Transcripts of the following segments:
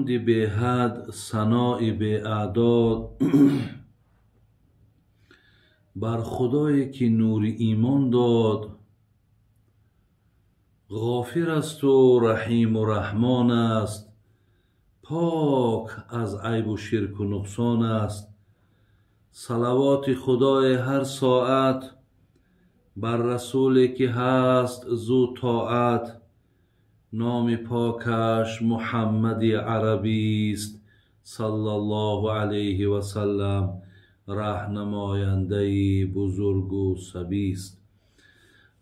Ҳамди беҳад, санои беаъдод бар Худое ки нури имон дод. Ғофир асту раҳиму раҳмон аст, пок аз айбу ширку нуқсон аст. Салавоти Худои ҳар соат бар расуле ки ҳаст зу тоат. Номи покаш Муҳаммади арабист, саллаллоҳу алайҳи васаллам, раҳнамояндаи бузургу сабист.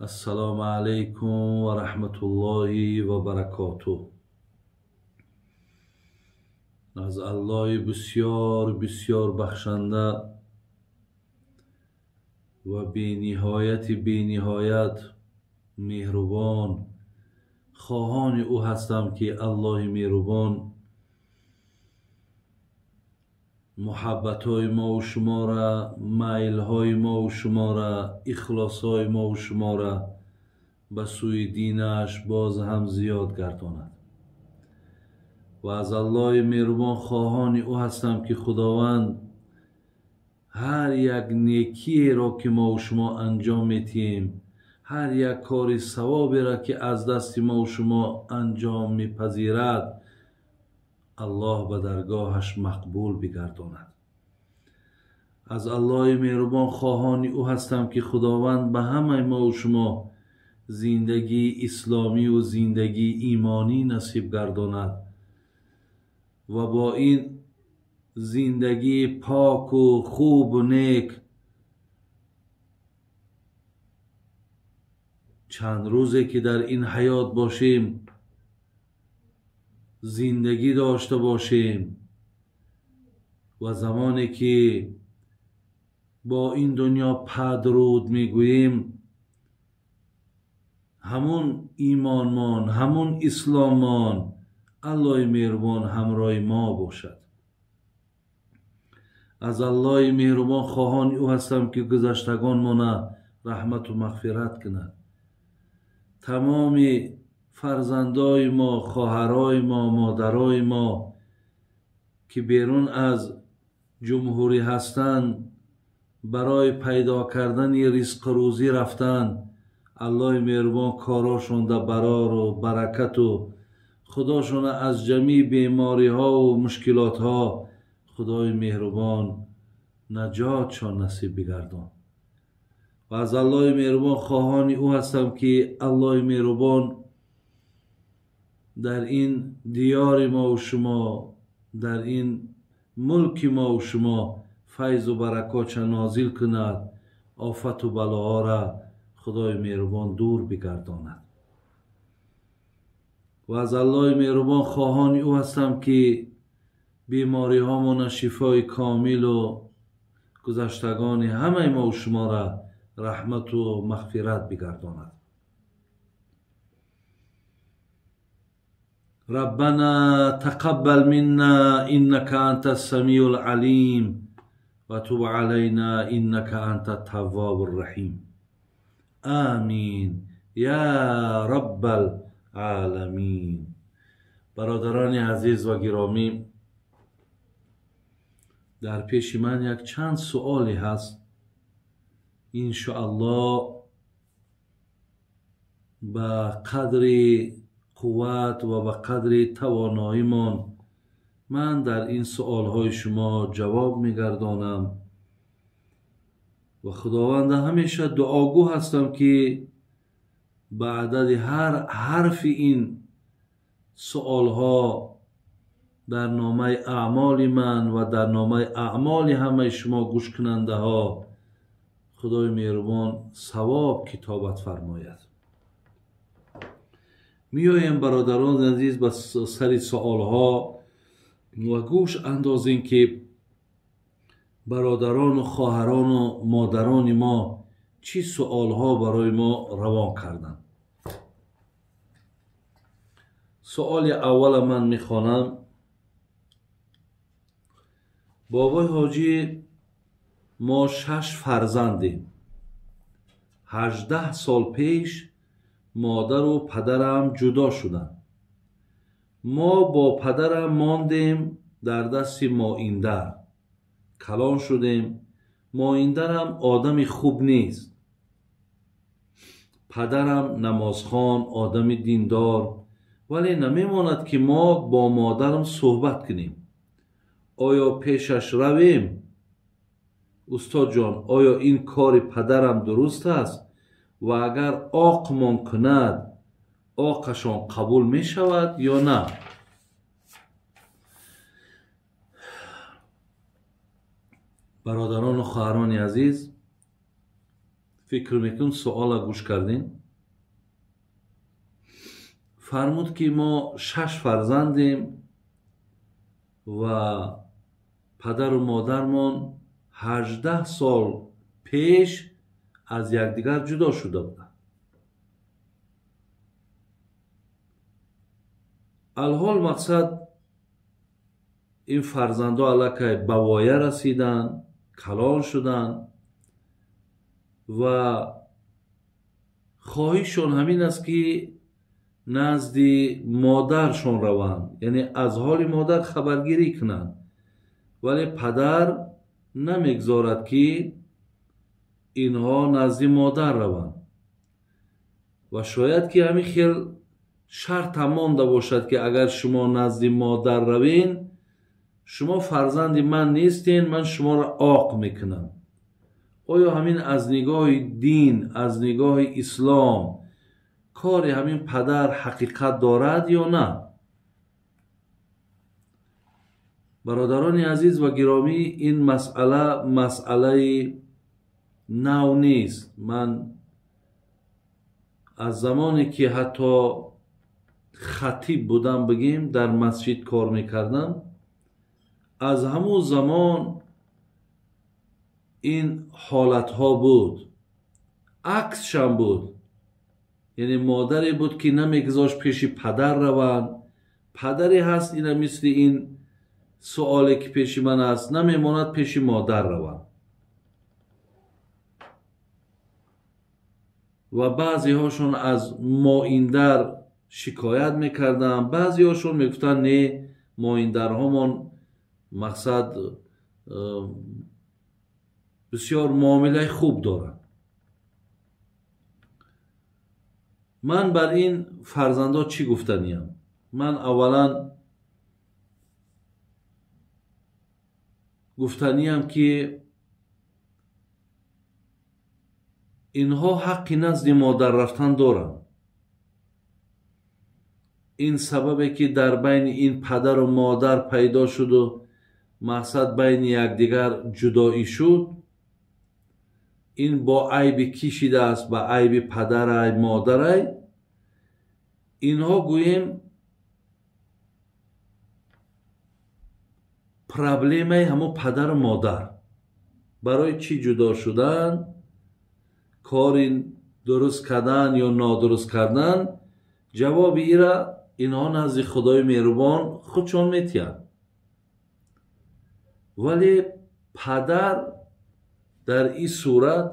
Ассалому алайкум ва раҳматуллоҳи ва баракотуҳ. Аз Аллоҳи бисёр бисёр бахшанда ва бениҳояти бениҳоят меҳрубон хоҳони ӯ ҳастам, ки Аллоҳи меҳрубон муҳаббатҳои мову шуморо, майлҳои мову шуморо, ихлосҳои мову шуморо ба сӯи динаш боз ҳам зиёд гардонад. Ва аз Аллоҳи меҳрубон хоҳони ӯ ҳастам, ки Худованд ҳар як некиеро ки мову шумо анҷом метиҳем, ҳар як кори савоберо ки аз дасти мову шумо анҷом мепазирад, Аллоҳ ба даргоҳаш мақбул бигардонад. Аз Аллоҳи меҳрубон хоҳони ӯ ҳастам, ки Худованд ба ҳамаи мову шумо зиндагии исломию зиндагии имонӣ насиб гардонад ва бо ин зиндагии поку хубу нек чанд рӯзе ки дар ин ҳаёт бошем, зиндагӣ дошта бошем ва замоне ки бо ин дунё падруд мегӯем, ҳамун имонмон, ҳамун исломмон Аллоҳи меҳрубон ҳамроҳи мо бошад. Аз Аллоҳи меҳрубон хоҳони ӯ ҳастам, ки гузаштагонмона раҳмату мағфират кунад. Тамоми фарзандои мо, хоҳарои мо, модарои мо ки берун аз ҷумҳурӣ ҳастанд, барои пайдо кардани ризқу рӯзӣ рафтанд, Аллоҳи меҳрубон корошонда барору баракату Худошона аз ҷамии бемориҳову мушкилотҳо Худои меҳрубон наҷотшон насиб бигардон. Ва аз Аллоҳи меҳрубон хоҳони ӯ ҳастам, ки Аллоҳи меҳрубон дар ин диёри мову шумо, дар ин мулки мову шумо файзу баракотша нозил кунад, офату балоҳоро Худои меҳрубон дур бигардонад. Ва аз Аллоҳи меҳрубон хоҳони ӯ ҳастам, ки бемориҳомона шифои комилу гузаштагони ҳамаи мову шуморо раҳмату мағфират бигардонад. Раббана тақаббал минна иннака анта самиул алим ва туб алайна иннака анта таввабур раҳим. Амин я раббал аламин. Бародарони азиз ва гиромӣ, дар пеши ман як чанд суоле ҳаст. Иншоаллоҳ ба қадри қувват ва ба қадри тавоноимон ман дар ин суолҳои шумо ҷавоб мегардонам ва Худованда ҳамеша дуогӯ ҳастам, ки ба адади ҳар ҳарфи ин суолҳо дар номаи аъмоли ман ва дар номаи аъмоли ҳамаи шумо гӯшкунандаҳо Худои меҳрубон савоб китобат фармояд. Меоем, бародарони азиз, ба сари суолҳо ва гӯш андозем, ки бародарону хоҳарону модарони мо чӣ суолҳо барои мо равон карданд. Суоли аввала ман мехонам. Бобои ҳоҷӣ, мо 6 фарзандем. 18 сол пеш модару падарам ҷудо шуданд. Мо бо падарам мондем дар дасти моиндар, калон шудем. Моиндарам одами хуб нест. Падарам намозхон, одами диндор, вале намемонад ки мо бо модарам суҳбат кунем. Оё пешаш равем? Устодҷон, оё ин кори падарам дуруст аст? Ва агар оқмон кунад, оқашон қабул мешавад ё на? Бародарону хоҳарони азиз, фикр мекунам суола гӯш кардем. Фармуд ки мо 6 фарзандем ва падару модармон 18 сол пеш аз якдигар ҷудо шуда буданд. Алҳол мақсад ин фарзандо аллакай ба воя расиданд, калон шуданд ва хоҳишшон ҳамин аст ки назди модаршон раванд, яъне аз ҳоли модар хабаргирӣ кунанд, вале падар намегзорад ки инҳо назди модар раванд. Ва шояд ки ҳамин хел шартам монда бошад ки агар шумо назди модар равен, шумо фарзанди ман нестен, ман шуморо оқ мекунам. Оё ҳамин аз нигоҳи дин, аз нигоҳи ислом кори ҳамин падар ҳақиқат дорад ё на? Бародарони азиз ва гиромӣ, ин масъала масъалаи нав нест. Ман аз замоне ки ҳатто хатиб будам, бигем, дар масҷид кор мекардам, аз ҳамун замон ин ҳолатҳо буд, аксшам буд. Яъне модаре буд ки намегузошт пеши падар раванд, падаре ҳаст ина мисли ин суоле ки пеши ман аст, намемонад пеши модар раванд. Ва баъзеҳошон аз моиндар шикоят мекарданд, баъзеҳошон мегуфтанд не, моиндарҳомон мақсад бисёр муомилаи хуб доранд. Ман бар ин фарзандо чӣ гуфтаниям? Ман аввалан гуфтаниям ки инҳо ҳаққи назди модар рафтан доранд. Ин сабабе ки дар байни ин падару модар пайдо шуду мақсад байни якдигар ҷудоӣ шуд, ин бо айби кӣ шидааст? Ба айби падарай, модарай. Инҳо гӯем проблемаи ҳамо падару модар. Барои чӣ ҷудо шудан, кори дуруст кардан ё нодуруст кардан, ҷавоби ира инҳо назди Худои меҳрубон худшон метиҳанд. Вале падар дар ин сурат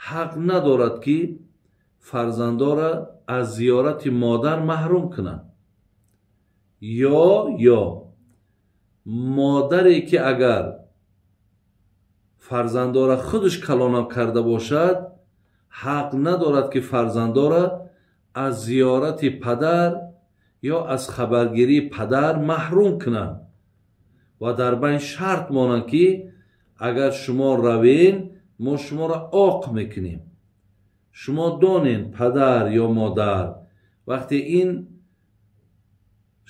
ҳақ надорад ки фарзандора аз зиёрати модар маҳрум кунад. Ё модаре ки агар фарзандора худаш калонам карда бошад, ҳақ надорад ки фарзандора аз зиёрати падар ё аз хабаргирии падар маҳрум кунад ва дар байн шарт монанд ки агар шумо равен, мо шуморо оқ мекунем. Шумо донен падар ё модар, вақте ин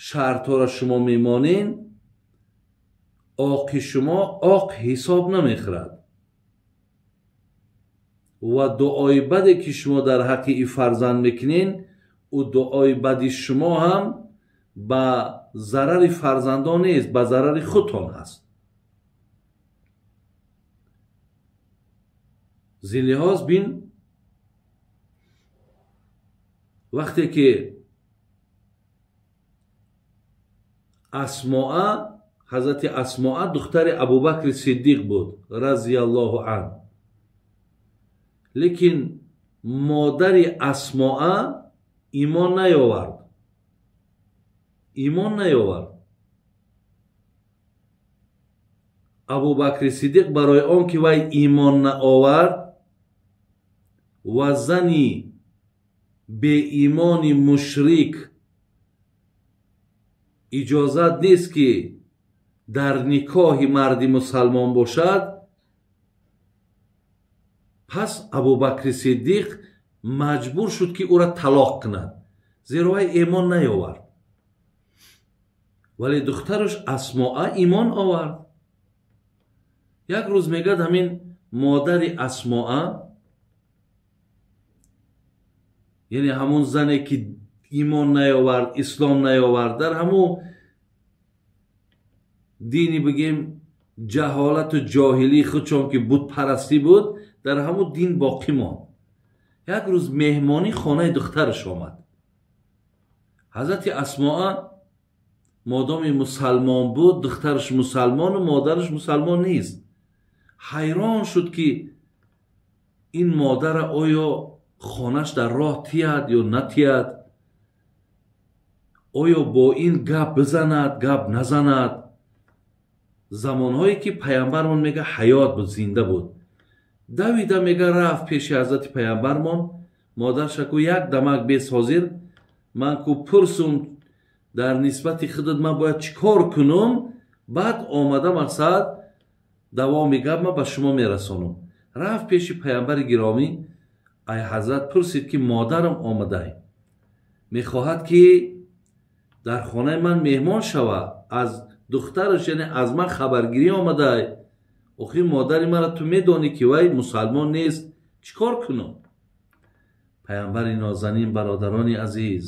шартҳоро шумо мемонен, оқи шумо оқ ҳисоб намехӯрад ва дуои баде ки шумо дар ҳаққи ин фарзанд мекунен, ӯ дуои бади шумо ҳам ба зарари фарзандон нест, ба зарари худтон ҳаст. Зин лиҳоз бин, вақте ки Асмоа, ҳазрати Асмоа духтари Абубакри Сиддиқ буд разияллоҳу анҳ, лекин модари Асмоа имон наёвард. Имон наёвард. Абубакри Сиддиқ барои он ки вай имон наовард ва зани беимони мушрик иҷозат нест ки дар никоҳи марди мусалмон бошад, пас Абубакри Сиддиқ маҷбур шуд ки ӯра талоқ кунад, зеро вай имон наёвард. Вале духтараш Асмоа имон овард. Як рӯз мегӯяд ҳамин модари Асмоа, яъне ҳамон зане ки имон наёвард, ислом наёвард, дар ҳамун дини бигем ҷаҳолату ҷоҳилии худшон ки бутпарастӣ буд, дар ҳамун дин боқӣ монд. Як рӯз меҳмонӣ хонаи духтараш омад. Ҳазрати Асмоа модоми мусалмон буд, духтараш мусалмону модараш мусалмон нест. Ҳайрон шуд ки ин модара оё хонаш дар роҳ тияд ё натияд, оё бо ин гап бизанад, гап назанад. Замонҳое ки паямбармон мега ҳаёт буд, зинда буд. Давида мега рафт пеши ҳазрати паямбармон, модарша ку як дамак бес ҳозир, ман ку пурсум дар нисбати худат ман бояд чӣ кор кунум, баъд омада мақсад давоми гап ман ба шумо мерасонам. Рафт пеши паямбари гиромӣ, ай ҳазрат пурсид ки модарам омадай, мехоҳад ки дар хонаи ман меҳмон шавад, аз духтараш яъне аз ман хабаргирӣ омадай, охир модари маро ту медонӣ ки вай мусалмон нест, чӣ кор кунам? Паямбари нозанин, бародарони азиз,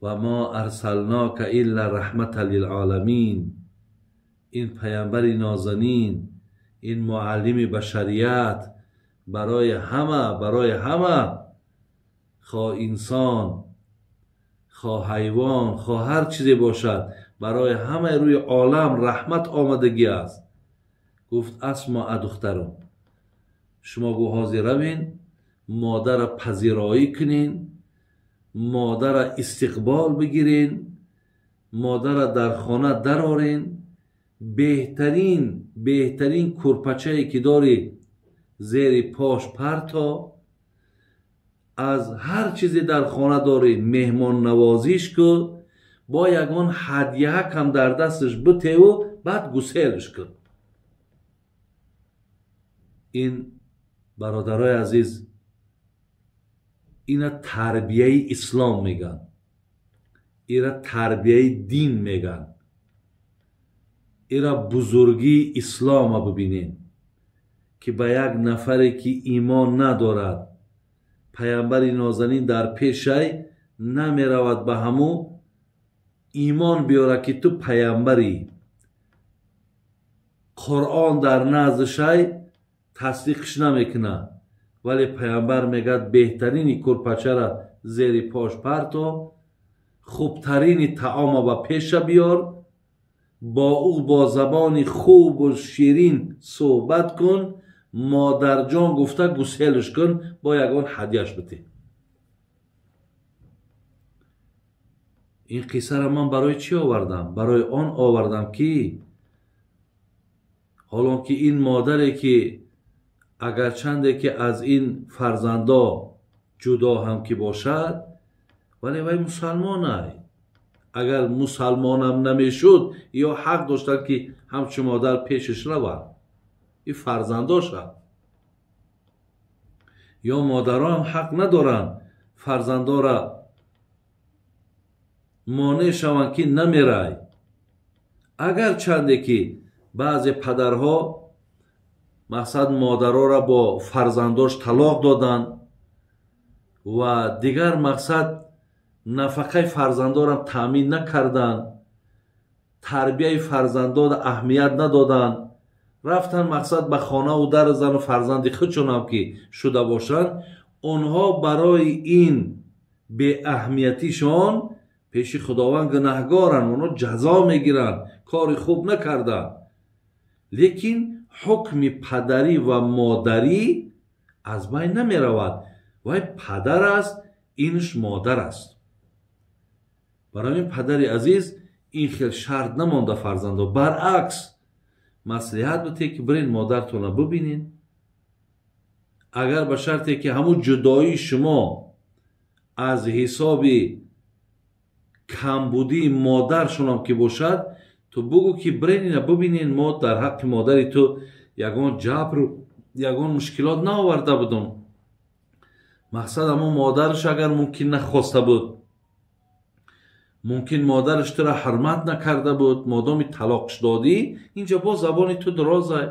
ва мо арсалнока илла раҳмата лилоламин, ин паямбари нозанин, ин муаллими башарият барои ҳама, барои ҳама, хо инсон, хо ҳайвон, хо ҳар чизе бошад, барои ҳамаи рӯи олам раҳмат омадагӣ аст. Гуфт Асмоа духтарам, шумо гу ҳозир равин, модара пазироӣ кунин, модара истиқбол бигирин, модара дар хона дарорин, беҳтарин беҳтарин курпачае ки дорӣ зери пош парто, аз ҳар чизе дар хона дорӣ меҳмоннавозиш кун, бо ягон ҳадяак ҳам дар дасташ битеву баъд гуселш кун. Ин бародарои азиз, ина тарбияи ислом мегӯянд, ира тарбияи дин мегӯянд, ира бузургии ислома бибинем ки ба як нафаре ки имон надорад паямбари нозанин дар пешай намеравад ба ҳаму имон биёрад ки ту паямбарӣ, Қуръон дар наздшай тасдиқш намекунад, вале паямбар мегӯяд беҳтарини курпачара зери пош парто, хубтарини таома ба пеша биёр, бо ӯ бо забони хубу ширин суҳбат кун, модарҷон гуфта гуселш кун, бо ягон ҳадяш бите. Ин қиссаро ман барои чӣ овардам? Барои он овардам ки ҳолон ки ин модаре ки агарчанде ки аз ин фарзандо ҷудо ҳам ки бошад, вале вай мусалмонай. Агар мусалмонам намешуд, ё ҳақ доштанд ки ҳамчун модар пешаш равад, ин фарзандоша. Ё модарон ҳақ надоранд фарзандора монеъ шаванд ки намерай. Агарчанде ки баъзе падарҳо мақсад модарора бо фарзандош талоқ доданд ва дигар мақсад нафақаи фарзандорам таъмин накарданд, тарбияи фарзандора аҳамият надоданд, рафтан мақсад ба хонаву дар зану фарзанди худшонам ки шуда бошанд, онҳо барои ин беаҳамиятишон пеши Худованд гунаҳгоранд, онҳо ҷазо мегиранд, кори хуб накарданд. Лекин ҳукми падарӣ ва модарӣ аз байн намеравад. Вай падар аст, инш модар аст. Барои ин падари азиз ин хел шарт намонда фарзандо, баръакс маслиҳат бите ки бирен модартона бибинен. Агар ба шарте ки ҳамун ҷудоии шумо аз ҳисоби камбудии модаршонам ки бошад, ту бугӯ ки бирен ина бибинен, мо дар ҳаққи модари ту ягон ҷабру ягон мушкилот наоварда будум. Мақсад ҳамон модараш агар мумкин нахоста буд, мумкин модараш тура ҳурмат накарда буд, модоми талоқш додӣ, инҷа боз забони ту дарозай.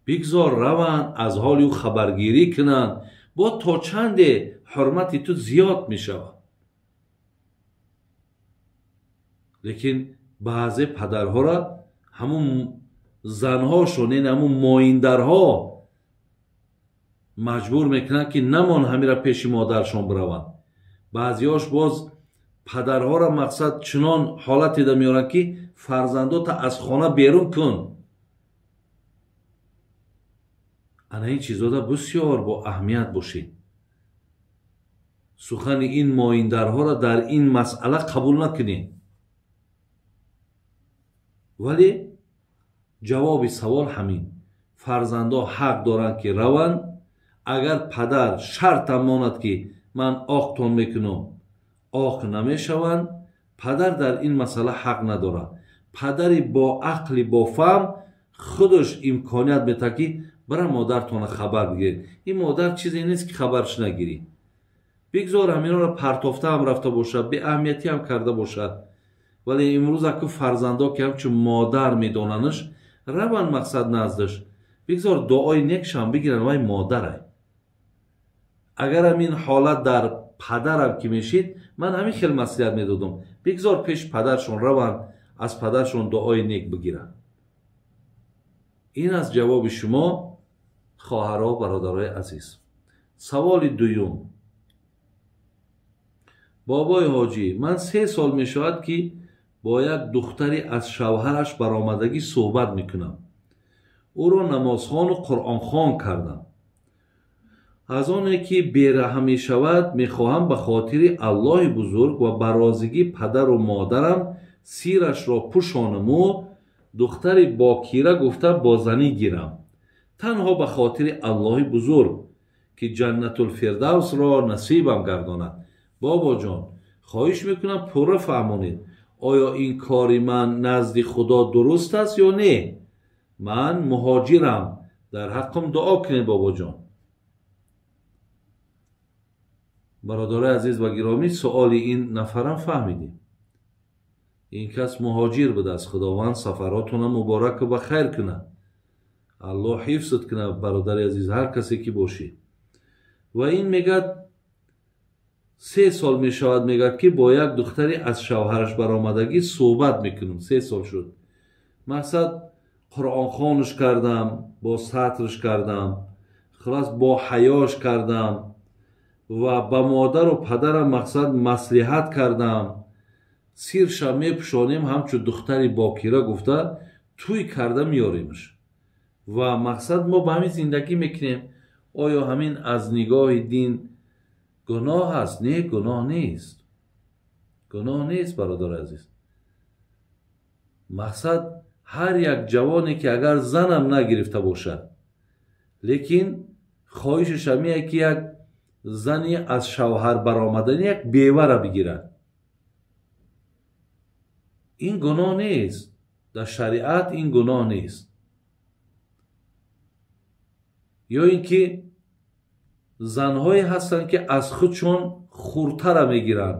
Бигзор раванд, аз ҳоли ӯ хабаргирӣ кунанд, бо то чанде ҳурмати ту зиёд мешавад. Лекин баъзе падарҳоро ҳамун занҳошон, яъне ҳамун моиндарҳо маҷбур мекунанд ки намон ҳамира пеши модаршон бираванд. Баъзеҳош боз падарҳоро мақсад чунон ҳолате да меоранд ки фарзандота аз хона берун кун. Ана ин чизода бисёр бо аҳамият бошед. Сухани ин моиндарҳоро дар ин масъала қабул накунед. Вале ҷавоби савол ҳамин: фарзандо ҳақ доранд ки раванд. Агар падар шартам монад ки ман оқтон мекунам, оқ намешаванд, падар дар ин масъала ҳақ надорад. Падари бо ақли бофаҳм худаш имконият метаҳад ки бира модартона хабар бигиред. Ин модар чизе нест ки хабарш нагирӣ. Бигзор ҳаминро партофта ҳам рафта бошад, беаҳамиятӣ ҳам карда бошад. Вале имрӯз аку фарзандо ки ҳамчун модар медонанаш, раванд мақсад наздаш, бигзор дуои некшам бигиранд, вай модарай. Агар ҳамин ҳолат дар падарам ки мешид, ман ҳамин хел маслиҳат медодам: бигзор пеш падаршон раванд, аз падаршон дуои нек бигиранд. Ин аст ҷавоби шумо, хоҳаро, бародарои азиз. Саволи дуюм. Бобои ҳоҷӣ, ман 3 сол мешавад ки бо як духтари аз шавҳараш баромадагӣ суҳбат мекунам. Ӯро намозхону қуръонхон кардам. Аз оне ки бераҳм мешавад, мехоҳам ба хотири Аллоҳи бузург ва ба розигии падару модарам сирашро пӯшонаму духтари бокира гуфта бо занӣ гирам. Танҳо ба хотири Аллоҳи бузург ки ҷаннатулфирдавсро насибам гардонад. Бобоҷон, хоҳиш мекунам пурра фаҳмонед, оё ин кори ман назди Худо дуруст аст ё не? Ман муҳоҷирам, дар ҳаққам дуо кунед бобоҷон. Бародарои азиз ва гиромӣ, суоли ин нафарам фаҳмидем. Ин кас муҳоҷир будааст. Худованд сафаротона мубораку ба хайр кунад, Аллоҳ ҳифзат кунад, бародари азиз, ҳар касе ки бошӣ. Ва ин мегӯяд 3 сол мешавад, мегӯяд ки бо як духтари аз шавҳараш баромадагӣ суҳбат мекунам. 3 сол шуд. Мақсад қуръонхонаш кардам, бо сатрш кардам, хулас бо ҳаёш кардам ва ба модару падарам мақсад маслиҳат кардам. Сирша мепӯшонем ҳамчун духтари бокира гуфта тӯй карда меоремаш. Ва мақсад мо ба ҳамин зиндагӣ мекунем. Оё ҳамин аз нигоҳи дин гуноҳ аст? Не, гуноҳ нест. Гуноҳ нест, бародари азиз. Мақсад ҳар як ҷавоне ки агар занам нагирифта бошад, лекин хоҳишаш ҳамие ки як зани аз шавҳар баромадани як бевара бигирад, ин гуноҳ нест. Дар шариат ин гуноҳ нест. Ё ин ки занҳое ҳастанд ки аз худшон хурдтара мегиранд.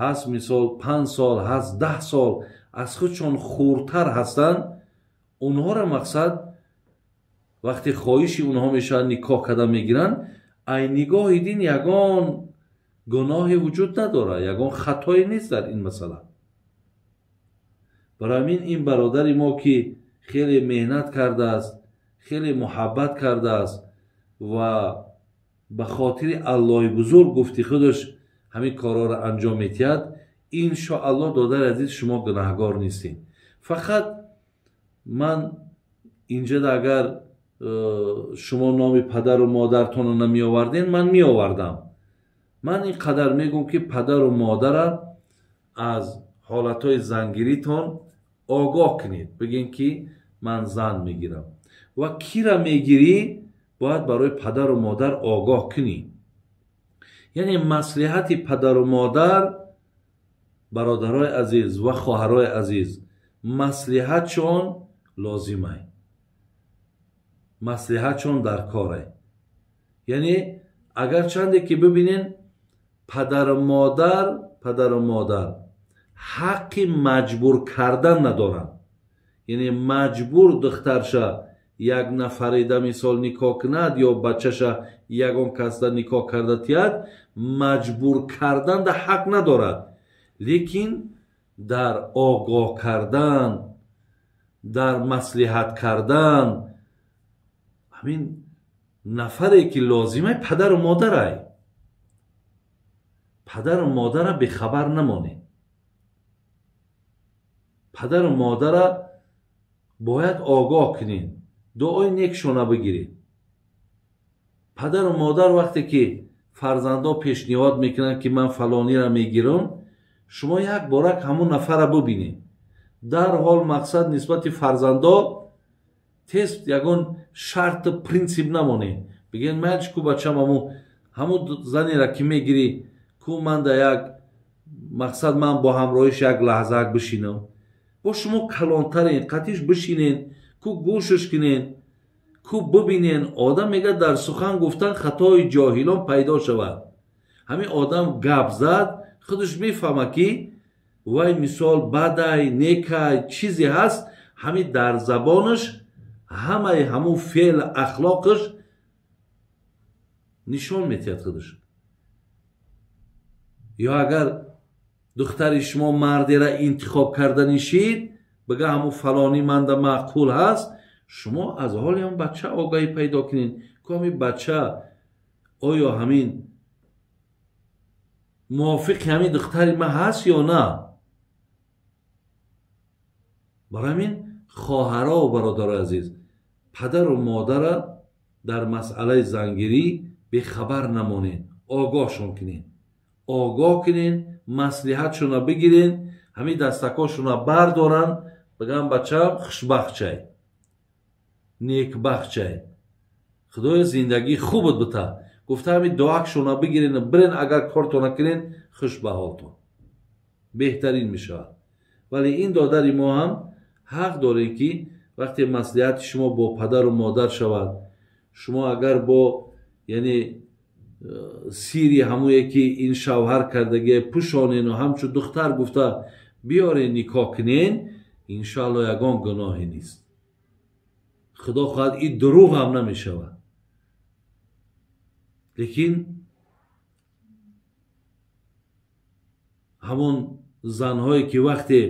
Ҳаст мисол 5 сол, ҳаст 10 сол аз худшон хурдтар ҳастанд. Онҳоро мақсад вақте хоҳиши онҳо мешавад никоҳ карда мегиранд. Ай нигоҳи дин ягон гуноҳе вуҷуд надорад, ягон хатое нест дар ин масъала. Барои ҳамин ин бародари мо ки хеле меҳнат кардааст, хеле муҳаббат кардааст ва ба хотири Аллоҳи бузург гуфти худаш ҳамин корҳоро анҷом медиҳад, иншоаллоҳ додари азиз, шумо гунаҳгор нестед. Фақат ман инҷода агар шумо номи падару модартонро намеоварден, ман меовардам. Ман ин қадар мегӯм, ки падару модара аз ҳолатҳои зангиритон огоҳ кунед, бигӯен, ки ман зан мегирам ва кира мегирӣ, бояд барои падару модар огоҳ кунӣ. Яъне маслиҳати падару модар, бародарои азиз ва хоҳарои азиз, маслиҳатшон лозимай, маслиҳатшон дар корай. Яъне агарчанде ки бибинен, падару модар ҳаққи маҷбур кардан надоранд. Яъне маҷбур духтарша як нафарида мисол никоҳ кунад ё бачаша ягон касда никоҳ карда тиҳад, маҷбур карданда ҳақ надорад. Лекин дар огоҳ кардан, дар маслиҳат кардан ҳамин нафаре ки лозимай падару модарай. Падару модара бехабар намонед. Падару модара бояд огоҳ кунед, дуои некшона бигиред. Падару модар вақте ки фарзандо пешниҳод мекунанд, ки ман фалонира мегирам, шумо як борак ҳамон нафара бибинед. Дарҳол мақсад нисбати фарзандо тез ягон шарту принсип намонед. Бигӯед, майлиш ку бачам, ҳамун занеро ки мегирӣ, ку ман да як мақсад ман бо ҳамроҳиш як лаҳзаак бишинам. Бо шумо калонтарен, қатиш бишинен, ку гӯшш кунен, ку бибинен. Одам мегӯяд, дар сухан гуфтан хатои ҷоҳилон пайдо шавад. Ҳамин одам гап зад, худаш мефаҳмад, ки вай мисол бадай, некай, чизе ҳаст, ҳамин дар забонаш ҳамаи ҳамун феъл ахлоқаш нишон метиҳад худаш. Ё агар духтари шумо мардера интихоб карда нишид, бага ҳамун фалонӣ манда маъқул ҳаст, шумо аз ҳоли ҳам бача огаҳӣ пайдо кунед, ку ҳамин бача оё ҳамин мувофиқи ҳамин духтари ман ҳаст ё на. Барои ҳамин хоҳаро ва бародарои азиз, падару модара дар масъалаи зангирӣ бехабар намонед, огоҳшон кунед, огоҳ кунед, маслиҳатшона бигиред, ҳамин дастакҳошона бардоранд, бигӯянд бачам хушбахтчай, некбахтчай, худоё зиндагии хубат бита. Гуфта ҳамин дуакшона бигирен, бирен, агар кортона кунен, хуш ба ҳолтон беҳтарин мешавад. Вале ин додари мо ҳам ҳақ дорем, ки вақте маслиҳати шумо бо падару модар шавад, шумо агар бо яъне сири ҳамое ки ин шавҳар кардагие пӯшонену ҳамчун духтар гуфта биёрен никоҳ кунен, иншоалло ягон гуноҳе нест. Худо хоҳад ин дурӯғ ҳам намешавад. Лекин ҳамон занҳое ки вақте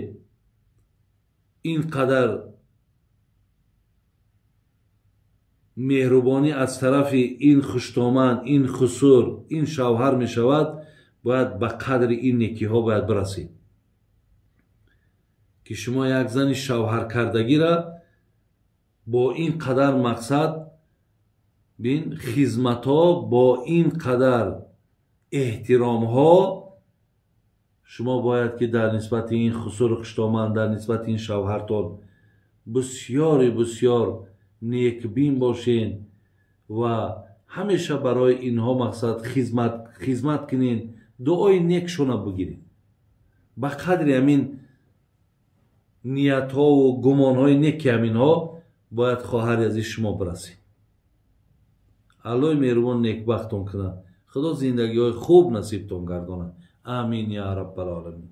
ин қадар меҳрубонӣ аз тарафи ин хуштоман, ин хусур, ин шавҳар мешавад, бояд ба қадри ин некиҳо бояд бирасед, ки шумо як зани шавҳаркардагиро бо ин қадар мақсад бин хизматҳо, бо ин қадар эҳтиромҳо шумо бояд ки дар нисбати ин хусуру хуштоман, дар нисбати ин шавҳартон бисёри бисёр некбин бошен ва ҳамеша барои инҳо мақсад хизмат кунен, дуои некшона бигиред. Ба қадри ҳамин ниятҳову гумонҳои неки ҳаминҳо бояд хоҳари азиз шумо бирасед. Аллоҳи меҳрубон некбахтон кунад, худо зиндагиҳои хуб насибтон гардонад. Амин я раббал оламин.